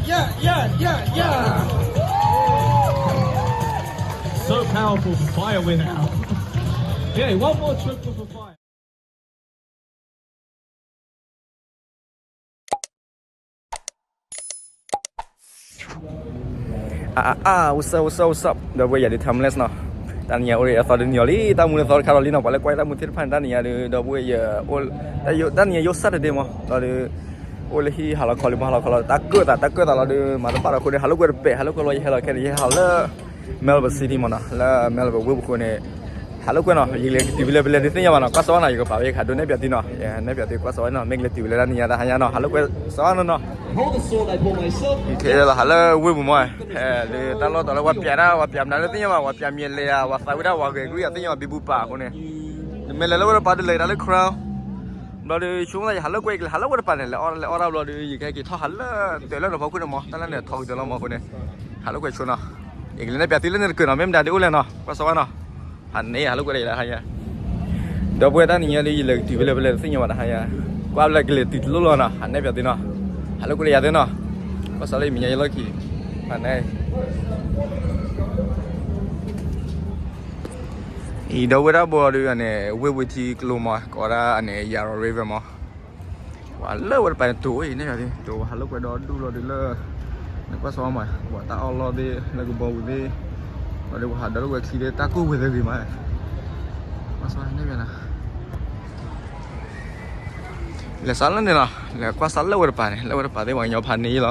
Yeah, yeah, yeah, yeah. So powerful, fire went out. Okay, one more trip for fire. အါအါအါ what's up, what's up, what's up ဒီပုၢ်ဝဲၢ်ယၤဒုး Timeless နီၤ, တၢ်နံၤညါအိၣ်ဒီးအသီတနံၤအီၤလံ, တၢ်မူလၢသီတခါဒီးလံနီၤ, ပှၤလၢကွၢ်တၢ်မူသ့ၣ်တဖၣ်န့ၣ် တၢ်နံၤညါဒုး ဒီပုၢ်ဝဲၢ်ယၤအိၣ်, တၢ်နံၤညါယိၣ် Saturday မး ဒီးဒုး အိၣ်လၢဟံၣ်ဟးလီၤခီလံ မၤဟးလီၤခီလီၤ တၢ်ကၢၣ်သးတၢ်ကၢၣ်သးလီၤဒုး မၤတဘၣ်ဒီးအဃိန့ၣ် ဟးလိာ်ကွဲတပဲာ် ဟးလိာ်ကွဲလီၤ ယဟဲလီၤခဲန့ၣ် ယဟဲဟးလၢ Melbourne City မးနီၤ, လၢ Melbourne ဝ့ၢ်ပူၤဃိန့ၣ် ဟးလိာ်ကွဲနီၤ, ယကလဲၤကတုၤဖဲလဲၣ်ဖဲလဲၣ်ဒုးသ့ၣ်ညါဘၣ်နီၤ, ကွၢ်စၢၤဝဲနီၤ, ယကပာ်ဝဲယကဟးဒိးနဲၣ်ပၠးသုနီၤ, ယနဲၣ်ပၠးသုကွၢ်စၢၤဝဲနီၤ, မ့ၢ်ကလဲၤတုၤဖဲလဲၣ်တၢ်နံၤညါတဟါညါနီၤ, ဟးလိာ်ကွဲစၢၤဝဲနီၤနီၤ, ယကဟဲလီၤဟးလၢဝ့ၢ်ပူၤမး, ဖဲလၢတၢ်လီၢ်တီၤလၢပှၤပၠးတၢ် ပှၤပၠးမနုၤလၢသ့ၣ်ညါဘၣ်, ပှၤပၠးမံၤလဲၤဧါ, ပှၤသးဝံၣ်တၢ် ပှၤဂဲၤကရံၣ်ဧါ သ့ၣ်ညါဘၣ် ဘံဘူပာ်အဃိန့ၣ်, နမ့ၢ်လဲၤလၢဝဲတပၤဒုးလဲၤတၢ်လၢ Crown ဘျီဒီး ဆိကမိၣ်သးယဟးလိာ်ကွဲ ယကလဲၤဟးလိာ်ကွဲတပၤန့ၣ် လဲၤအီၣ်လဲၤအီတၢ်ဘျီဒီး ယကဟဲက့ၤထီၣ်ဟးလၢတၢ်လီၢ်န့ၣ်ဖီခိၣ်န့ၣ်မး, တၢ်လီၢ်န့ၣ်ထီကတၢၢ်လီၤမးအဃိန့ၣ်, ဟးလိာ်ကွဲဆိနီၤ, ယကလဲၤနဲၣ်ပၠးသုလၢန့ၣ်တကၢၢ်နီၤ, မ့ၢ်မတၤဒုးအိၣ်လဲၣ်နီၤ, ကွၢ်စၢၤဝဲနီၤ, ဟးန့ၣ်ဟးလိာ်ကွဲလၢယလၢဟါညါ, ဒီပုၢ်ဝဲၢ်တၢ်နံၤညါဒုး ယလဲၤကတုၤဖဲလဲၣ်ဖဲလဲၣ်တသ့ၣ်ညါဘၣ်တဟါညါ, ကွၢ်ဖဲလဲၣ်ကလဲၤတုၤတလိၣ်လီၤနီၤ, ဟးနဲၣ်ပၠးသုနီၤ, ဟးလိာ်ကွဲလၢယၤသ့နီၤ, ကွၢ်စၢၤလၢယမဲာ်ညါယလီၢ်ခံ, ဟးနဲၣ် အံၤဒီပုၢ်ဝဲၢ်တၢ်ဘိဒုးန့ၣ် ဝ့ၢ်ဝံၤထံကျိမး ကိးဒၣ်န့ၣ် Yarra River မး, ပှၤလၢဝဲတပၤန့ၣ် တိၤအံၤန့ၣ်ယၤဒုး တိၤပှၤဟးလိာ်ကွဲဒီဒူၣ်လီၤဒုးလၢ, နကွၢ်စၢၤမး ပှၤတၢ်အီၣ်လီၢ်သ့ၣ် လၢကဘီပူၤသ့ၣ်, ဒီးဒုးပှၤဟးဒီးလိာ်ကွဲခံသ့ၣ် တၢ်ကိၢ်ဝဲသ့ၣ်ဂ့ၤမး, ကွၢ်စၢၤန့ၣ်မ့ၢ်နီၤ လဲၤစးလၢန့ၣ်လီၤ, လဲၤကွၢ်စးလၢဝဲတပၤန့ၣ် လၢဝဲတပၤသ့ၣ် ပှၤကညီဖးန့ၢ်လီၤ,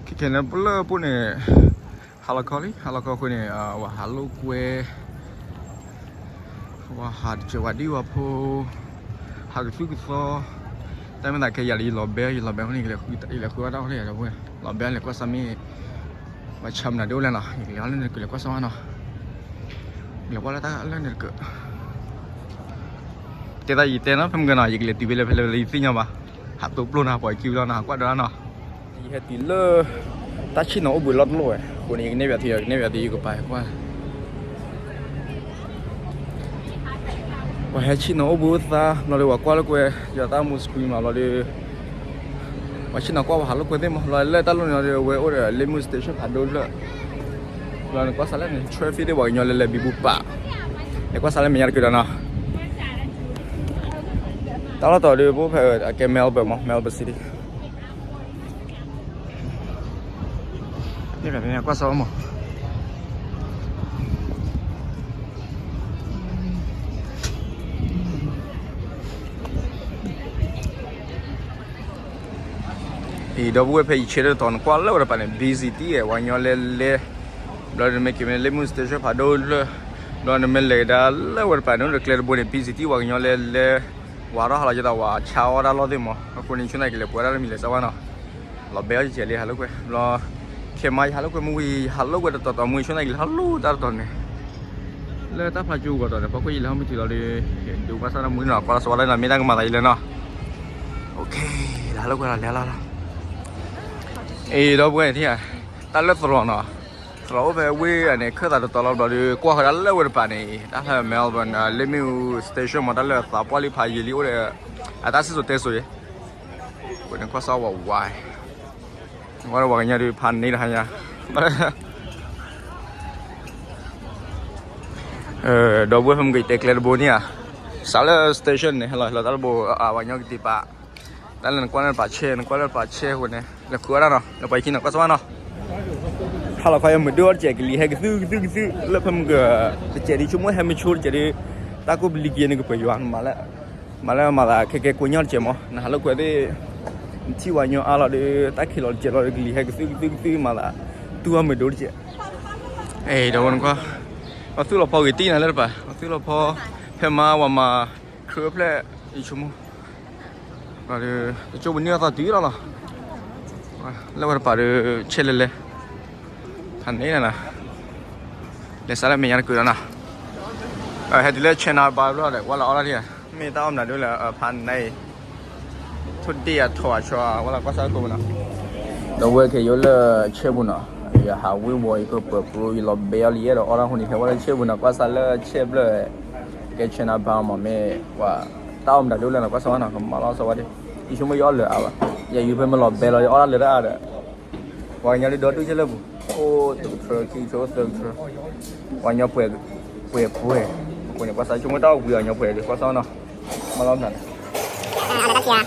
ခဲခဲန့ၣ် ပလၢပူၤန့ၣ် ဟးလီၤခီလံ ဟးလီၤခီအဃိန့ၣ် ပှၤဟးလိာ်ကွဲ, ပှၤဟးတစဲးဝဲဒံဝဲဖိ, ဟးကသူကသီ, တၢ်မ့ၢ်သးခဲယၤလၢယလီၤဘဲ ယလီၤဘဲအဃိန့ၣ် ယလဲၤဃုဝဲတၢ်အီၣ်လၢယၤဒီပုၢ်ဝဲၢ်, လီၤဘဲလဲၤကွၢ်စးမ့ၢ် ပှၤဆါမနုၤဒ်အိၣ်လဲၣ်နီၤ, ယကလဲၤအီၣ်လၢန့ၣ်တကၢၢ် လဲၤကွၢ်စၢၤဝဲနီၤ, လဲၤကွၢ်လၢတၢ်လၢန့ၣ်တကၢၢ် တဲသးယတဲနီၤ ဖဲမုၢ်ဂီၤနီၤ ယကလဲၤတုၤဖဲလဲၣ်ဖဲလဲၣ်လၢယသ့ၣ်ညါဘၣ်, ဟးသိပျိၢ်နီၤ ပှၤကံဘျီနီၤ ဟးကွၢ်ဒီးနီၤ, ယဟဲတုၤလၢ တၢ်ဆ့ၣ်နီၤအိၣ်ဘှံးလီၢ်တလီၢ်ဝဲ အဃိန့ၣ် ယကနဲၣ်ပၠးသု ယကနဲၣ်ပၠးသု ယကပာ်ကွၢ် ပှၤဟဲဆ့ၣ်နီၤအိၣ်ဘှံးအိၣ်သါ ဘျီဒီးပှၤကွၢ်လိာ်ကွဲ ယတၢ်မူ screen မး ဘျီဒီး ပှၤဆ့ၣ်နီၤကွၢ်ပှၤဟးလိာ်ကွဲသ့ၣ်မး လီၤလၢတၢ်လီၢ်န့ၣ်ဒီး အဝဲအိၣ်ဒီး လ့မုၢ် station ဖးဒိၣ်လၢ ဘျီနကွၢ်စးလၢန့ၣ် traffic သ့ၣ် ပှၤကညီလဲၤလဲၤဘံဘူပာ် နကွၢ်စးလၢမဲာ်ညါတက့ၢ်ဒီးနီၤ တၢ်လီၢ်တီၤဒီး ပအိၣ်ဖဲအကဲ Melbourne မး Melbourne City ကွၢ်စးမး အံၤ ဒီပုၢ်ဝဲၢ် ဖဲယဆ့တတီၤ နကွၢ်လၢဝဲတပၤန့ၣ် busy တံၢ် ပှၤကညီလဲၤလဲၤ ဘျီနမ့ၢ်က့ၤမ့ၢ်လ့မုၢ် station ဖးဒိၣ်လၢ ဘျီနမ့ၢ်လဲၤကဒါလၢဝဲတပၤန့ၣ် အိၣ်ဒီးကျဲတဘိန့ၣ် busy တံၢ် ပှၤကညီလဲၤလဲၤ ဝးထီၣ်ဟးလီၤက့ၤသး ဝးဆါအီၣ်တၢ်လီၢ်သ့ၣ်မး အဃိန့ၣ် ဆိန့ၣ်ကလဲၤပှဲၤဒၣ်လၢမံၤလဲၤစးဝါနီၤ လီၤဘဲအီၣ်ကဲလံ ဟးလိာ်ကွဲ ဘျီ ခဲမး ယဟးလိာ်ကွဲမုၢ်ဝံၤ ယဟးလိာ်ကွဲတတီၤတီၤမုၢ် ဆိန့ၣ်ကလဲၤဟးလိာ်တၢ်တတီၤန့ၣ် လၢတၢ်ဖျါကၠိဂီၤတီၤန့ၣ် ဖီခိၣ်ယလဲၤဟီၣ်မုၢ်ထံလီၤဒီး ဒုးကွၢ်စၢ်တၢ်မူနီၤ ကွၢ်လီၤစးဝါလၢနီၤ မ့ၢ်တၢ်ကမၤသးယလဲၤနီၤ လဲၤဟးလိာ်ကွဲလီၤ လဲၤလီၤလီၤ အံၤ ဒီပုၢ်ဝဲၢ် တၢ်လၢသရိာ်နီၤ သရိာ်အိၣ်ဖဲဝ့ၢ်န့ၣ် ခၢၣ်သးတတီၤလီၤဘျီဒီး ကွၢ်ဃီၤဒၣ်လၢဝဲတပၤန့ၣ် တၢ်ဖဲ Melbourne လ့မုၢ် station မး တၢ်လၢသးပှၢ်လံဖးယံာ်လံအိၣ်ဒီး အတၢ်စံၣ်စိၤတဲစိၤအံၤ ကွၢ်န့ၣ်ကွၢ်စၢ်ဝဲဝဲ ကွၢ်ဒီးပှၤကညီဒုးဖးန့ၢ်တဟါညါ ဒီပုၢ်ဝဲၢ် ဖဲမ့ၢ်ကတဲကျဲတဘိန့ၣ်ဧါ စးလၢ station န့ၣ် ဟဲလီၤဟဲလီၤတၢ်တဘိ အဝဲညီကတံၤပာ် တၢ်လၢနကွၢ်လၢတပၤဆဲး နကွၢ်လၢတပၤဆဲးအဃိန့ၣ် လဲၤဃုအီၣ်တၢ်နီၤ လဲၤပှၤခံနီၤ ကွၢ်စၢ်ဝါနီၤ ဟါလီၤခီယမုာ်ဒိၣ်အီၣ်တစဲး ကလံၤဟဲကသူကသူကသူ လၢဖဲမုၢ်က တစဲးဒ်ဆိကမိၣ်ဟဲမုၢ်ဆိတစဲးဒ် တၢ်ကိၢ်ပလံၤက့ၤန့ၣ်ကပၢၤယွၤ မၤလၢ မၤလၢမၤသးခဲကဲကိညၢ်တစဲးမး နဟးလိာ်ကွဲသ့ၣ် နထံၣ်ဝဲညီအါလီၤဒီး တၢ်ခံးလီၤတစဲးလီၤဒီး ကလံၤဟဲကသူကသူကသူမၤသး တူၢ်အီၣ်မုာ်ဒိၣ်တစဲး အဲ ဒီးဝဲနကွၢ် ပှၤသူၣ်လီၤဖီဂ့ၤတံၢ်နၤလၢတပၤ ပှၤသူၣ်လီၤဖီ ဖဲမါဝၤမၤ ခရၢဖျဲၣ် ယဆိကမိၣ် ဒီး တကၠိပနံၣ်အသီတုၤလီၤလီၤ လၢဝဲတပၤဒီး ဆဲးလဲၤလဲၤ ဖးန့ၣ်နၤ လဲၤစးလၢမဲာ်ညါတကုာ်ဒီးနၤ ဟဲတုၤလၢ China Bar ဘျီဒီး ဝဲလီၤအီၣ်တၢ်လံ မ့ၢ်တၢ်အီၣ်မနုၤဒ်လဲၣ် ဖးန့ၣ် ထိၣ်ဒ့ၣ်အထီၣ်အဆီ ဝဲလီၤကွၢ်စၢ်ကိးမနီၤ ဒီးဝဲက့ၤယိလၢဆဲးပူၤနီၤ ယဟးဝ့ၤဝီၤ ယကပၢၤပြိ ယလီၤဘဲအီၤလံ ယအဲၣ်ဒိးအီၣ်တၢ်အဃိန့ၣ် ဟဲဝဲလၢဆဲးပူၤနီၤ ကွၢ်စၢ်လၢဆဲးဘျၢၣ် ကဲ China Bar မး မ့ၢ်ဝဲ တၢ်အီၣ်မနုၤဒ်လဲၣ်နီၤ ကွၢ်စၢ်ဝဲနီၤ ကမၣ်လီၤစၢ်ဝဲဒၣ် ယဆိကမိၣ်ယအီၣ်လၢအါဘၣ်, ယယူၤဖဲမ့ၢ်လီၤဘဲလီၤ ယအီၣ်ဒၣ်လၢတၢ်အါဒီး, ပှၤကညီဒုးဒီဒူၣ်ကဲလၢပူၤ, အိၣ်တကထြၢ ခံကထြၢ အိၣ်သၢကထြၢ, ပှၤကညီပှဲၤပှဲၤပှဲၤ, အဃိန့ၣ် ကွၢ်စးဆိကမိၣ်တၢ်အိၣ်ဘှံးအီၤ ကညီပှဲၤဒီး ကွၢ်စးနီၤ, မ့ၢ်လီၤမနုၤန့ၣ် ပှၤမုၢ်ကဒီပု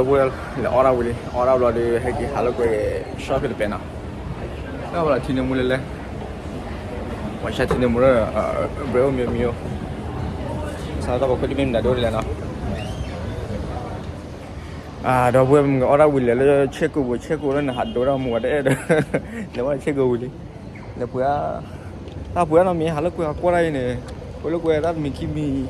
ၢ်ဝဲၢ် လဲၤအီၣ်ဒၣ်ဝံၤလံ, အီၣ်ဒၣ်ဘျီဒီး ဟဲက့ၤဟးလိာ်ကွဲ shopping တပဲနီၤ, တၢ်ဘၣ်လီၤထံန့ၣ်မူလဲၤလဲၤ, ပှၤဆါထံန့ၣ်မူလၢ ဘြဲအိၣ်မံၤမံၤအိၣ်, စးထီၣ်ပှၤခိၣ်တမ့ၢ်မတၤဒိၣ်ဒ်လဲၣ်နီၤ, ဒီပုၢ်ဝဲၢ်မုၢ်ကအီၣ်ဒၣ်ဝံၤလဲၤလၢ ဆဲးကိးပူၤ ဆဲးကိးလၢ နဟးဒိတၢ်မူဝဲတအဲၣ်ဒီး, လဲၤဝဲဆဲးကိးဝံၤလံ, လဲၤပှ့ၤ တၢ်ပှ့ၤနီတမံၤ ဟးလိာ်ကွဲဟးကွၢ်တၢ်အံၤန့ၣ်, ပှ့ၤလိာ်ကွဲတၢ်တမံၤခံမံၤ, ဘျီဒီး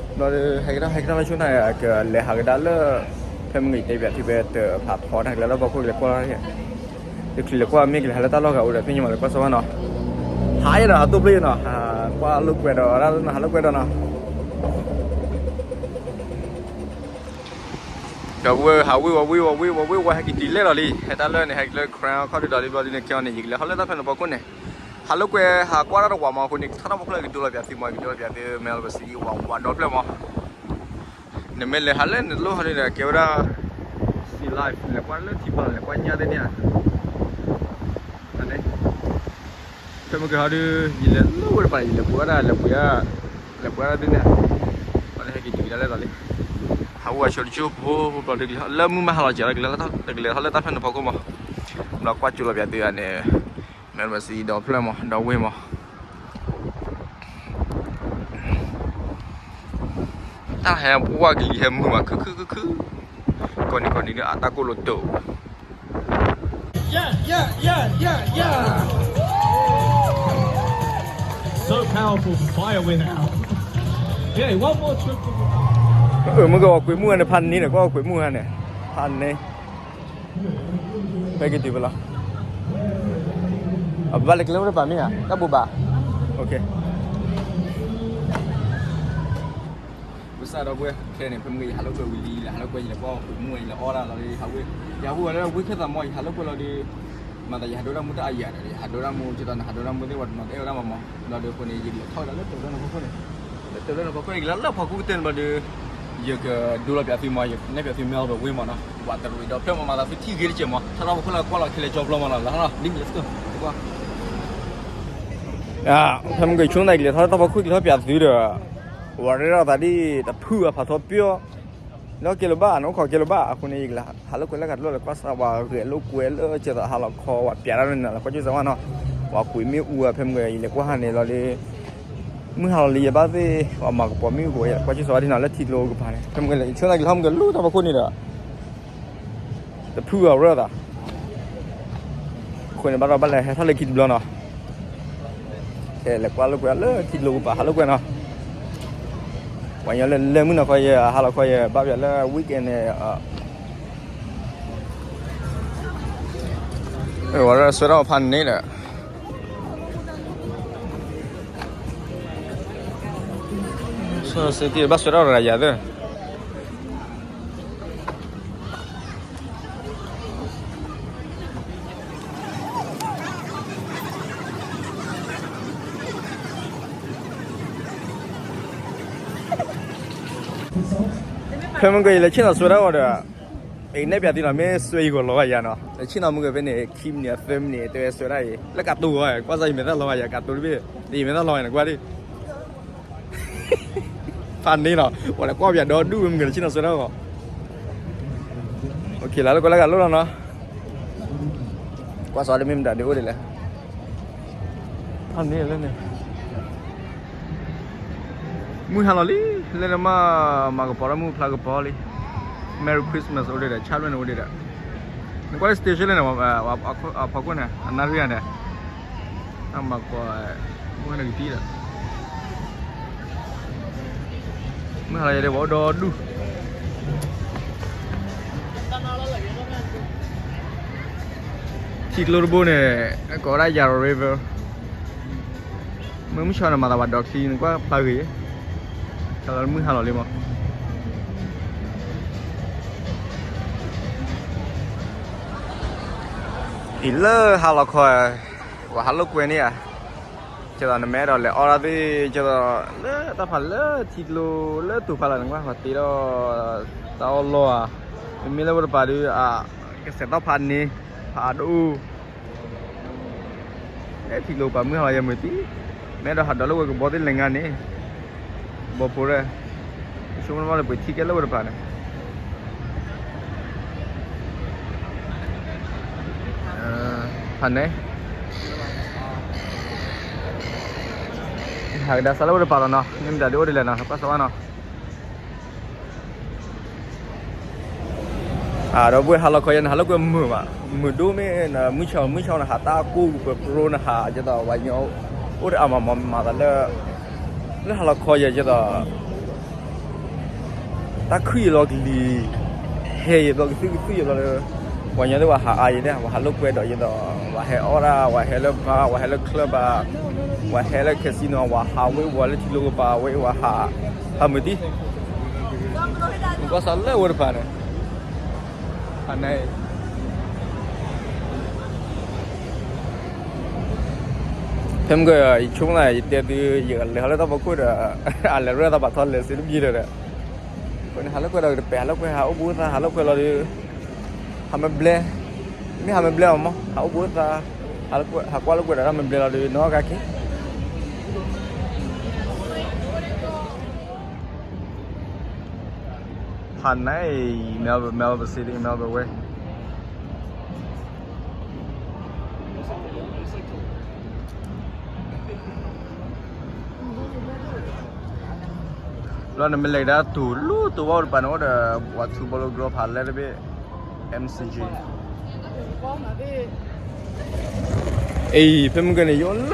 ဟဲက့ၤထီၣ် ဟဲက့ၤထီၣ်လၢဆိန့ၣ် ကလဲၤဟးကဒါလၢ ဖဲမုၢ်ဂ့ၤတဲပၠးထံဖဲတဖးဖီန့ၣ် ကလဲၤလၢဖီခိၣ်ကလဲၤကွၢ်, တချုးလဲၤကွၢ်မ့ၢ်ကလဲၤဟးလၢတၢ်လီၢ်ဂၤအိၣ်ဒီး ဖဲညါမးလဲၤကွၢ်စၢၤဘၣ်နီၤ, ဟးယဲဒီးဟးတိၢ်ပျဲၢ်နီၤ, ကွၢ်လိာ်ကွဲဒီး ဟးလိာ်ကွဲဒီးနီၤ ဒီပုၢ်ဝဲၢ် ဟးဝ့ၢ်ဝဲဝ့ၢ်ဝဲဝ့ၢ်ဝဲဝ့ၢ်ဝဲ ဟဲက့ၤတုၤလဲၣ်လီၤလံ, ဟဲတၢ်လၢန့ၣ် ဟဲက့ၤလၢ Crown ခီၣ်ဒုဒီးလံဘျီဒ်န့ၣ် ကဲအီၤန့ၣ် ယကလဲၤဟီလၢတၢ်ဖဲန့ၣ်ဖီခိၣ်န့ၣ်, ဟးလိာ်ကွဲဟးကွၢ်တၢ်တဝးမးအဃိန့ၣ် ထီၣ်ထီၣ်ဖိခိၣ်လၢကဒိလီၤပၠးသုမး ကဒိလီၤပၠးသု Melbourne City ဝးဝးဒီဖျၢၣ်မး, နမ့ၢ်လဲၤဟးလၢနလိၣ်ဟီဒ်န့ၣ် ကဲဝဲဒၣ် Sea Life လဲၤကွၢ်လၢထံပၤ လဲၤကွၢ်ညၣ်သ့ၣ်န့ၣ်ဧါ, ဖဲမုၢ်ကဟီဒု ယလဲၤလၢဝဲတပၤ ယလဲၤပှ့ၤဝဲဒၣ် လဲၤပှ့ၤ လဲၤပှ့ၤဝဲဒၣ်သ့ၣ်န့ၣ်, ဘၣ်လၢဟဲက့ၤတုၤဒၣ်လဲၣ်လီၤလံ, ဟးဝဲဝဲဆိတကၠိဖိ ဘျီဒုကလဲၤလၢမုၢ်မၤဟးလီၤကဲး တကလဲၤထီၣ်လၢတၢ်ဖဲန့ၣ်ဖီခိၣ်မး, ဘျီကွၢ်ကၠိလီၤပၠးသုဧါန့ၣ်, Melbourne City ဒီဖျၢၣ်မး ဒီဝ့ၢ်မး တၢ်ဟဲပှၢ်ကလံၤဟဲမုာ်မး ခုၣ်ခုၣ်ခုၣ်ခုၣ်, ကိးနံၤကိးနံၤဒီးအတၢ်ကိၢ်လိာ်တိာ်, So powerful for fire went out. Yeah, one more trip. မုၢ်ကဝီၤကွံာ်မုၢ်ဂၤန့ၣ် ဖးန့ၣ်ဒီး ကွၢ်ကွံာ်မုၢ်ဂၤန့ၣ်, ဖးန့ၣ် ဖဲက့ၤတုၤဖဲလီၤ, အဘၣ်လဲၤကျဲအိၣ်တပၤမ့ၢ်ဧါ တၢ်ဘိးဘၣ်, ကစၢ်ဒီပုၢ်ဝဲၢ် ခဲန့ၣ် ဖဲမုၢ်ဂ့ၤ ယဟးလိာ်ကွဲဝံၤလံ ယဟးလိာ်ကွဲ ယလဲၤကွၢ်ကွံာ်မုၢ် ယလဲၤအီၣ်ဒၣ်လီၤဒီး ယဟးဝ့ၢ် ယဟးဝ့ၢ်ဝဲလၢဝ့ၢ်ခၢၣ်သးမး ယဟးလိာ်ကွဲလီၤဒီး မၤသးယဟးဒိတၢ်မူတၢ်အယၤဒီး ယဟးဒိတၢ်မူ ကသးနဟးဒိတၢ်မူသ့ၣ်ဝဲတနီၤတအဲၣ်ဝဲဒၣ်မးမး ဘျီဒီးအဃိန့ၣ် ယကလဲၤထီၣ်ဝဲဒၣ်လၢတၢ်လၢနဖီခိၣ်န့ၣ် လၢတၢ်လၢနဖီခိၣ်န့ၣ် ယကလဲၤလၢဖီခိၣ်ကတၢၢ်န့ၣ်ဘျီဒီး ယကဒိလီၤပၠးသုမး ယနဲၣ်ပၠးသု Melbourne ဝ့ၢ်မးနီၤ ဝးတရံးဒီဖျၢၣ်မး မၤသးသုထံၣ်ဂ့ၤတက့ၢ်မး ထီၣ်ထီၣ်ဖီခိၣ်လၢကွၢ်လီၤခဲလၢာ်ကၠီဖျီမးနီၤ လၢထီၣ်လီၤ ဒ်မ့ၢ်လၢသု ကွၢ် ဖဲမုၢ်ဂ့ၤဆိန့ၣ် ကလဲၤထီၣ်လၢတၢ်ဖီခိၣ် ကလဲၤထီၣ်ပၠးသုဒီး ဝဲရဲၣ်ဒၣ်သးဒ်တဖုအဖးထီပၠီ လၢကဲလၢၤဘၣ် နအိၣ်ခိးကဲလၢၤဘၣ် အဃိန့ၣ် ယကလဲၤဟးလိာ်ကွဲလၢကးတလိၣ်လဲၤကွၢ်စး ဝဲဂဲၤလိာ်ကွဲလၢကဲသးဟးလီၤခီ ဝဲပၠးတၢ်န့ၣ် လဲၤကွၢ်ကၠိစးဝဲနီၤ ဝဲကွံာ်မ့ၣ်အူအဖဲမုၢ်ဂ့ၤ ယလဲၤကွၢ်ဟးန့ၣ်လီၤဒီး မုၢ်ဟါလီၤလံ ယဘၣ်သ့ၣ် ပှၤမၤကပီၤမ့ၣ်အူကဝဲ ယလဲၤကွၢ်ကၠိစးဝဲဒ်နီၤ လၢထံကျိကပၤန့ၣ် ဖဲမုၢ်ဂ့ၤ ယဆိကမိၣ်က့ၤလီၤ မုၢ်ဂ့ၤလိၣ်တၢ်ဖီခိၣ်န့ၣ်ဒီး တဖုအီၤရၢၢ်သး အဃိန့ၣ် ဘၣ်ဒီးဘၣ်လဲၤဟဲထီၣ်လၢခံတဘျီနီၤ ကဲလဲၤကွၢ်လိာ်ကွဲလၢထံကျိကပၤ ဟးလိာ်ကွဲနီၤ ပှၤညီလၢလဲၤမုၢ်နီၤခီယဲ ဟါလီၤခီယဲ ဘၣ်ပၠးလၢ weekend န့ၣ် ဝဲဒၣ်ဆွဲထီၣ်ဖးန့ၣ်ဒီး ဘၣ်ဆွဲထီၣ်ရၤယၤသၢ ဖဲမုၢ်ဂ့ၤ ယလဲၤဆ့ၣ်နီၤဆွဲဒၣ်အီၤဒီး အံၤနဲၣ်ပၠးသုနီၤ မ့ၢ်ဆွဲယံၤဂီၤလီၤဘၣ်ယၤနီၤ လဲၤဆ့ၣ်နီၤမုၢ်ဂ့ၤဖဲန့ၣ် ခံမံးနံး သၢမံးနံး တဲဝဲဆွဲဒၣ်အံၤ လၢကးတိၤဂီၤ ကွၢ်စၢ်ယမဲာ်သၣ်လီၤဘၣ်ယၤ ကးတိၤတဘ့ၣ် ယမဲာ်သၣ်လီၤဘၣ်ယၤနကွၢ်ဒံး ဖးန့ၣ်နီၤ ပှၤလဲၤကွၢ်ပၠးဒီဒူၣ်ဝဲမုၢ်ဂ့ၤ လဲၤဆ့ၣ်နီၤဆွဲဒၣ်ဂီၤ လၢကွၢ်လၢကးလိၣ်လီၤနီၤ ကွၢ်စးတမ့ၢ်မတၤဒ်အိၣ်ဒ်လဲၣ် ဖးန့ၣ်လၢန့ၣ် မုၢ်ဟါလီၤလံ လၢနမၤ မၤကပီၤလၢမုၢ်ဖျါကပီၤလံ Merry Christmas အိၣ်ဒံးဒီး Children အိၣ်ဒံးဒီး နကွၢ်လၢ station လၢန့ၣ် အဖီခိၣ်န့ၣ် အနၣ်ရံၣ်န့ၣ် အမၤကွၢ် မုၢ်ဟါလီၤကတံၢ်ဒီး မုၢ်ဟါလီၤယၤဒ်ဝဲအိၣ်ဒီဒူၣ် တၢ်နါလီၤလၢယဲၢ်ဘီမ့ၢ် ထံကျိတဘိန့ၣ် ကိးဝဲဒၣ် Yarra River. မ့ၢ်မုၢ်ဆ့ၣ်န့ၣ် မၤသးပှၤဒိးချံန့ၣ် ကွၢ်ဖျါဂ့ၤ, ကလီၤမုၢ်ဟါလီၤလံမး. အံၤလၢဟါလီၤခီ, ပှၤဟးလိာ်ကွဲန့ၣ်ဧါ. ကဲသိးနမ့ၢ်အဲၣ်ဒိးလဲၤအီၣ်ဒၣ်သ့ၣ် ကဲသိး လၢတၢ်ဖးလၢထံကျိလၢတိၤဖးလၢ်န့ၣ် ကွၢ်ပှၤတ့ထီၣ်တၢ်အီၣ်လီၢ်ဧါ. မ့မ့ၢ်လၢဝဲတပၤဒီး အကစဲးသီၣ်ဖးန့ၣ် ဖးအဒိၣ် လၢထံကျိပၤမုၢ်ဟါလီၤယဲမုာ်တံၢ်, မ့ၢ်အဲၣ်ဒိးဟးဒိးလၢဝဲကဘီသ့ၣ်လဲၤငါန့ၣ်, ကဘီဖိရဲၣ်, ယဆိကမိၣ်လၢပှ့ၤထံကဲလၢဝဲတပၤန့ၣ်, ဖးန့ၣ်, ဟးကဒါစးလၢဝဲတပၤလီၤနီၤ, မ့ၢ်မတၤဒုးအိၣ်ဒ်လဲၣ်နီၤ ကွၢ်စးဝါနီၤ. ဒီပုၢ်ဝဲၢ်ဟါလီၤခီယဲန့ၣ် ဟးလိာ်ကွဲမုာ်ဘၣ်, မုာ်ဒိၣ်မ့ၢ် မုၢ်ဆ့ၣ် မုၢ်ဆ့ၣ်န့ၣ် ဟးတၢ်ကိၢ်ကပၢၤပြိနဟး ကဲသိးပှၤကညီအိၣ်ဒီးအါမးမးမးသးလၢ လၢဟါလီၤခီယဲ ကဲသိး တၢ်ခုၣ်ယံၤလီၤကလံၤ ဟဲယံၤဘျီကသုၣ်ကသုၣ်ယံၤဘျီလၢ ပှၤကညီသ့ၣ်ပှၤဟးအါယံၤန့ၣ် ပှၤဟးလိာ်ကွဲဒီးယဲသိး ပှၤဟဲအီၣ်ဒၣ် ပှၤဟဲလၢ bar ပှၤဟဲလၢ club ဘၣ်, ပှၤဟဲလၢ casino ပှၤဟးဝ့ၤဝီၤလၢထံကျိကပၤဝ့ၤ ပှၤဟး ဟးမုာ်တံၢ် ကွၢ်စးလၢဝဲတပၤန့ၣ် ဖးန့ၣ် ဖဲမ့ၢ်က ယဆိကမိၣ်သး ယတဲသု ယကလဲၤဟီလၢတၢ်ဖီခိၣ်ဒီး အလဲၤရဲၣ်သးဘၣ်ထီၣ်လဲၤစ့တဘျီဒီး အဃိန့ၣ် ဟးလိာ်ကွဲဒီးတပဲာ် ဟးလိာ်ကွဲ ဟးအိၣ်ဘူးသး ဟးလိာ်ကွဲလီၤဒီး ဟးမ့ၢ်ဘျဲ မ့ၢ်ဟးမ့ၢ်ဘျဲအီၤမး ဟးအိၣ်ဘူးသး ဟးကွၢ်လိာ်ကွဲဒီးတၢ်မ့ၢ်ဘျဲလီၤဒီး နီၢ်ကါက့ၤ ဖးန့ၣ် Melbourne, Melbourne City, Melbourne ဝဲ လီၤနမ့ၢ်လဲၤကဒါတူၢ်လိာ်တူၢ်ဝဲအိၣ်တပၤန့ၣ် အိၣ်ဒီးပှၤထူဘီလိကရၢဖးလဲၢ်တဘ့ၣ် M C G အံၤ ဖဲမုၢ်ကန့ၣ် ယအိၣ်လၢ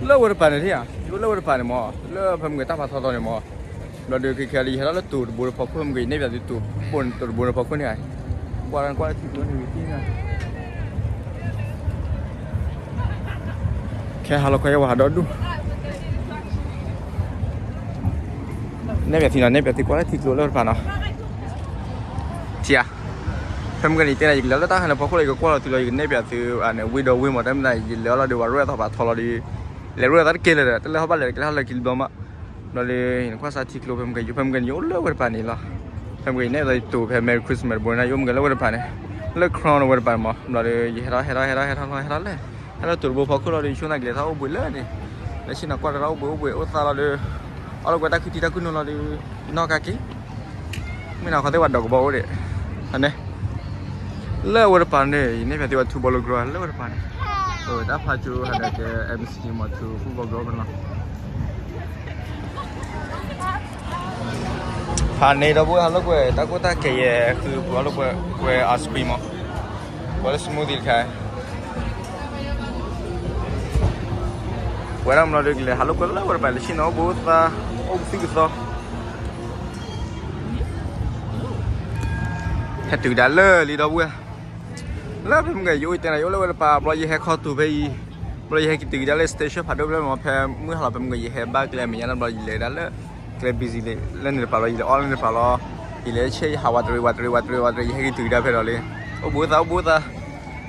လၢဝဲတပၤန့ၣ်ထံၣ်ဧါ ယအိၣ်လၢဝဲတပၤန့ၣ်မး လၢဖဲမုၢ်ကတၢ်ဖးထီထီန့ၣ်မး ဘျီဒီးခဲခဲလၢယဟဲထီၣ်လၢတိၤတဘိတဖီခိၣ်မ့ၢ်ဂ့ၤ ယနဲၣ်ပၠးသုတိၤတဘိတဖီခိၣ်န့ၣ် ကွၢ်ကွၢ်လၢထံကျိန့ၣ်ဂ့ၤ ခဲဟးလီၤခီယဲဝဲဟးဒီဒူၣ် နဲၣ်ပၠးသုနီၤ နဲၣ်ပၠးသုကွၢ်လၢထံကျိလၢတဖၣ်နီၤ ထံဧါ ဖဲမုၢ်ကနံၤတဲနၤ ယကလဲၤလၢတၢ်ခါန့ၣ်ဖီခိၣ်လီၤ ယကကွၢ်လီၤသုလီၤ ယကနဲၣ်ပၠးသု ဝ့ၢ်ဒီဝ့ၢ်မး တၢ်မ့ၢ်တၢ် ယလဲၤအီၤလီၤဒီး ပှၤရဲၣ်သးပှၤထီလီၤဒီး လဲၤရဲၣ်သးတကဲလၢာ်ဒီး တလဲၤဟီၣ်ဘၣ်လဲၣ် ကလဲၤဟီၣ်လၢခံတဘျီမး ဘျီဒီး ယနကွၢ်စၢ်ထံကျိဖဲမုၢ်ကနံၤ ယိၤဖဲမုၢ်ကနံၤ ယအိၣ်လၢဝဲတပၤန့ၣ်လီၤ ဖဲမုၢ်ကနံၤ ယနဲၣ်ပၠးသုတိၤဖဲ Merry Christmas တဘိန့ၣ် ယအိၣ်မုၢ်ကနံၤလၢဝဲတပၤန့ၣ် လၢ Crown ဝဲတပၤန့ၣ်မး ဘျီဒီး ယဟဲထီၣ်ဟဲထီၣ်ဟဲထီၣ်ဟဲထီၣ်ဟဲထီၣ်လဲၣ် ဟဲထီၣ်တိၤတဘိဖီခိၣ်လီၤဒီး ယဆိကမိၣ်ကလဲၤထီၣ်အိၣ်ဘှံးလၢန့ၣ် လၢဆ့ၣ်နီၤကွၢ်တၢ်အိၣ်ဘှံးအိၣ်ဘှံးအိၣ်သးလီၤဒီး အီၣ်လီၤကွဲတၢ်ခုၣ်ထံတၢ်ခုၣ်နူာ်လီၤဒီး နီၢ်ကါက့ၤ မ့ၢ်နီၢ်ခီသ့ၣ်ပှၤဒီးကဘီအိၣ်ဒံး ဟန့ၣ် လၢဝဲတပၤန့ၣ် ယနဲၣ်ပၠးသုဝဲထူဘီလိကရၢလၢဝဲတပၤန့ၣ် တၢ်ဖးကၠိဟန့ၣ်ကဲ M C G မးထူ football ground န့ၣ်လီၤ ဖးန့ၣ်ဒီပုၢ်ဝဲၢ်ဟးလိာ်ကွဲ တၢ်ကိၢ်တၢ်ဂီၤယဲ ဃုပှၤဟးလိာ်ကွဲ ကွဲ ice cream မး ကွဲလၢ smoothie တခါ ဝဲဒၣ်မ့ၢ်လီၤဒီးကလဲၤဟးလိာ်ကွဲလၢဝဲတပၤ လၢဆ့ၣ်နီၤအိၣ်ဘှံးအိၣ်သး အိၣ်ကသုၣ်ကသီ ဟဲတုၤကဒါလၢလံဒီပုၢ်ဝဲၢ် လၢဖဲမုၢ်ကနံၤ ယအိၣ်ယတဲနၤ ယအိၣ်လၢဝဲတပၤ ဘျီယဟဲခီတိၤဖဲအံၤ ဘျီယဟဲက့ၤတုၤကဒါလၢ station ဖးဒိၣ်ဖျၢၣ်မး ဖဲမုၢ်ဟါလီၤဖဲမုၢ်ကနံၤ ယဟဲဘၣ်ကျဲမဲာ်ညါတဘျီ ယလဲၤကဒါလၢ ကျဲ busy လံ လၢန့ၣ်တပၤလီၤ ယလဲၤအီၣ်လၢန့ၣ်တပၤလီၤ ယလဲၤဆဲးယဟးဝးတရံးဝးတရံးဝးတရံးဝးတရံး ယဟဲက့ၤတုၤကဒါဖဲဒီးလံ အိၣ်ဘှံးအိၣ်သးအိၣ်ဘှံးအိၣ်သး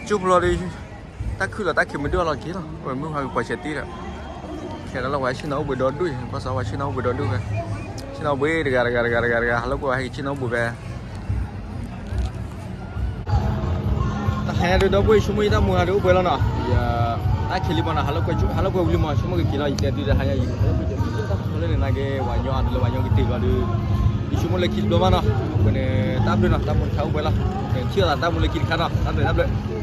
ကၠိဖျီဒီး တၢ်ခုၣ်လီၤတၢ်ခံးမဒုၣ်အလီၤက့ၤလီၤ ဝဲမုၢ်ဟါကပှၤဆဲးတ့ၢ်ဒီး ခဲလၢာ်လီၤဝဲဆ့ၣ်နီၤအိၣ်ဘှံးဒီဒူၣ် ကွၢ်စးဝဲဆ့ၣ်နီၤအိၣ်ဘှံးဒီဒူၣ်ဖဲ ဆ့ၣ်နီၤအိၣ်ဘှံးတဂၤတဂၤတဂၤတဂၤတဂၤ ဟးလိာ်ကွဲဟဲက့ၤဆ့ၣ်နီၤအိၣ်ဘှံးဖဲ တဟါညါဒုးဒီပုၢ်ဝဲၢ် ယဆိကမိၣ်ယတၢ်မူဟးဒုးအိၣ်ဘှံးလီၤနီၤ ယ တၢ်ခံးလံမးနီၤ ဟးလိာ်ကွဲ ဟးလိာ်ကွဲဝံၤလံမး ဆိကမိၣ်ကက့ၤလီၤ ယတဲသုဒီး ဟါညါအံၤ ဟးလိာ်ကွဲက့ၤ တၢ်ဖးထီလၢန့ၣ်နာ်က့ ပှၤကညီအါတလၢပှၤကညီကတ့ၢ်လီၤဒုး ယဆိကမိၣ်လၢခံတဘျီမးနီၤ အဃိန့ၣ် တၢ်ဘျုးနီၤ တၢ်မူတခါအိၣ်ဘှံးလီၤ ထံၣ်လိာ်သးတၢ်မူလၢခံတခါနီၤ တၢ်ဘျုးတၢ်ဘျုး